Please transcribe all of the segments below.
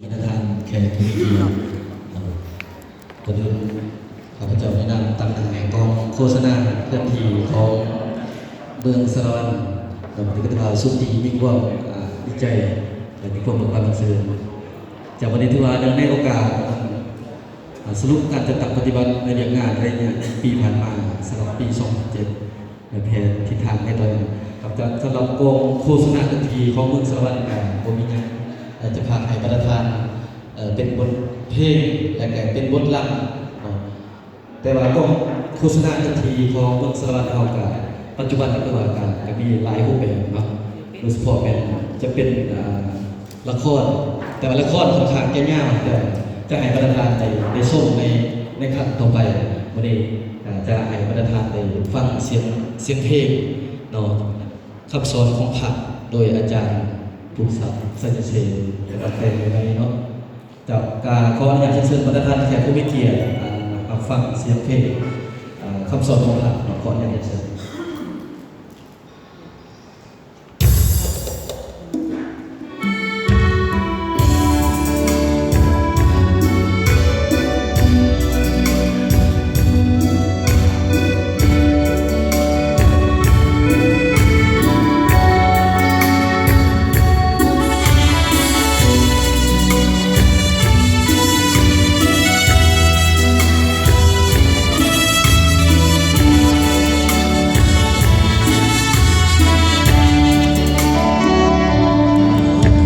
ບັນດາທ່ານແຂກຜູ້ມີກຽດ, ກ່ອນອື່ນ ຂ້າພະເຈົ້າໃນນາມຕາງໜ້າຂອງໂຄສະນາເຄື່ອນທີ່ຂອງເມືອງສາລະວັນ ກໍຖືວ່າສຸດທີ່ມີຄວາມ ອາ ດີໃຈ ແລະ ມີຄວາມເບີກບານບັນເຊີງ. ຈາກວັນນີ້ຖືວ່າເນື່ອງໃນໂອກາດ ອາ ສະຫຼຸບການຈັດຕັ້ງປະຕິບັດໃນວຽກງານໄລຍະໜຶ່ງປີຜ່ານມາ ສຳລັບປີສອງພັນສິບເຈັດ ແລະ ແຜນທິດທາງໃນຕອນໜ້າ. ກັບຈາກ ສຳລັບກອງໂຄສະນາເຄື່ອນທີ່ຂອງເມືອງສາລະວັນກະບໍ່ມີຫຍັງ ອາດຈະຝາກໃຫ້ບັນດາທ່ານ ເອີ ເປັນບົດເພງ ແລະ ກະເປັນບົດລຳເນາະ. ແຕ່ວ່າກອງໂຄສະນາເຄື່ອນທີ່ຂອງເມືອງສາລະວັນເຮົາກະ ປັດຈຸບັນນີ້ຄືວ່າກະ ກະມີຫຼາຍຮູບແບບເນາະ, ໂດຍສະເພາະແມ່ນຈະເປັນ ອາ ລະຄອນ, ແຕ່ວ່າລະຄອນຂ້ອນຂ້າງຈະຍາວ, ແຕ່ຈະໃຫ້ບັນດາທ່ານໄດ້ ໄດ້ຊົມໃນ ໃນຄັ້ງຕໍ່ໄປ. ມື້ນີ້ ອາ ຈະໃຫ້ບັນດາທ່ານໄດ້ຟັງສຽງ ສຽງເພງເນາະ, ຄຳສອນຂອງພະ ໂດຍອາຈານພູສັກ ໄຊຍະເສນ ແລະ ແຕ່ງໃໝ່ເນາະ. ເຈົ້າ ກະຂໍອະນຸຍາດເຊີນບັນດາທ່ານແຂກຜູ້ມີກຽດ ອາ ຮັບຟັງສຽງເພງ ອາ ຄຳສອນຂອງພະເນາະ, ຂໍອະນຸຍາດເຊີນ.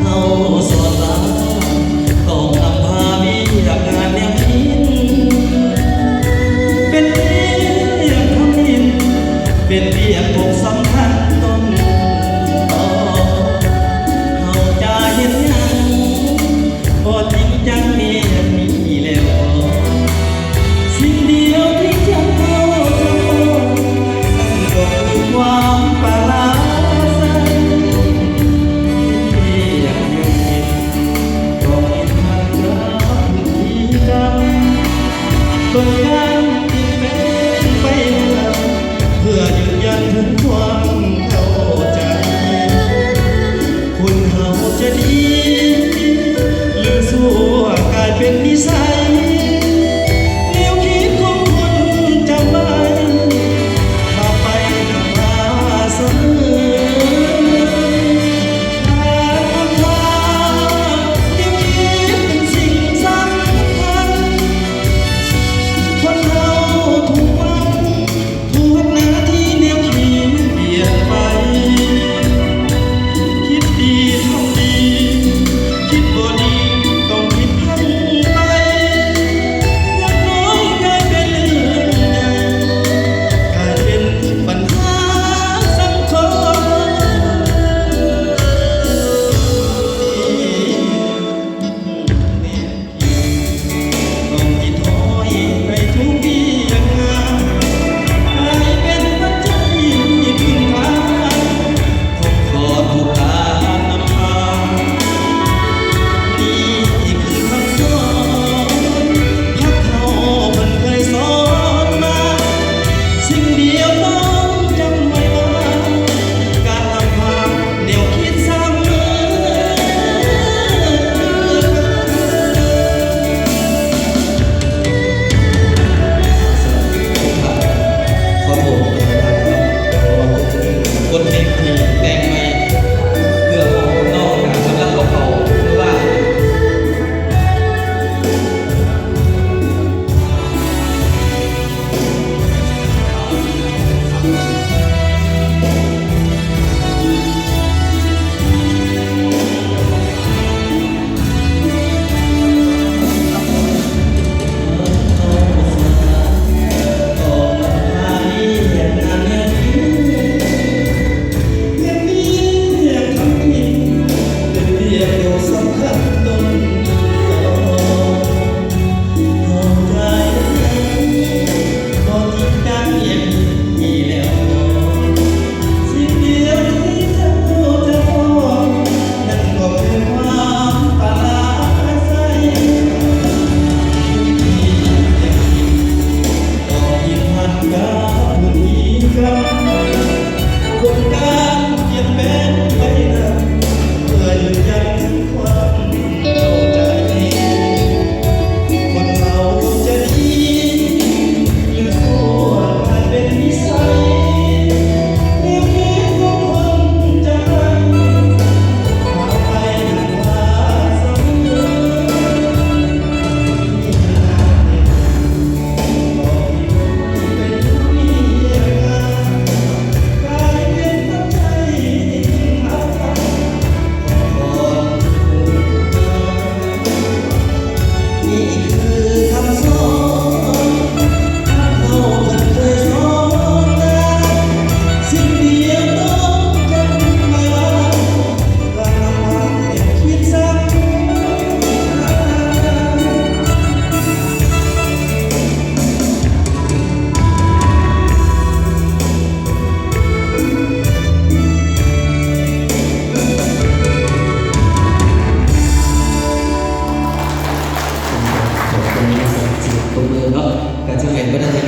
ເຮົາສອນຫຼານ ຕ້ອງນຳພາວຽກງານແນວກິນ ເປັນວຽກທຳອິດ ເປັນວຽກຕົກສຳຄັນຕົ້ນຕໍ. ເຮົາຈະເຮັດຫຍັງ ບໍ່ຈິງຈັງແມ່ນມີແລ້ວບໍ່? ສິ່ງດຽວທີ່ຈຳເຮົາຈຳບໍ່ ນັ້ນກໍຄືຄວາມປະລາໄຊ. ເຮັດວຽກຢູ່ເຮັດ ຕ້ອງເຮັດຮັກກັບພຶດຕິກຳ ຕ້ອງການປ່ຽນແປງໄປນຳ ເພື່ອຢືນຢັນເຖິງຄວາມເຂົ້າໃຈ. ຄົນເຮົາຈະດີ ຫຼືຊົ່ວ ກາຍເປັນນິໄສ ແນວຄິດຂອງຄົນຈຳໄວ້ ພາໄປນຳພາສະເໝີ ການນຳພາແນວຄິດເປັນສິ່ງສຳຄັນ. ຄົນເຮົາທຸກວັນ ທຸກນາທີແນວຄິດປ່ຽນໄປ ຄິດດີທຳດີ ຄິດບໍ່ດີຕ້ອງຄິດທັນໄປ. ເນາະ ກໍຈະແມ່ນບໍ່ໄດ້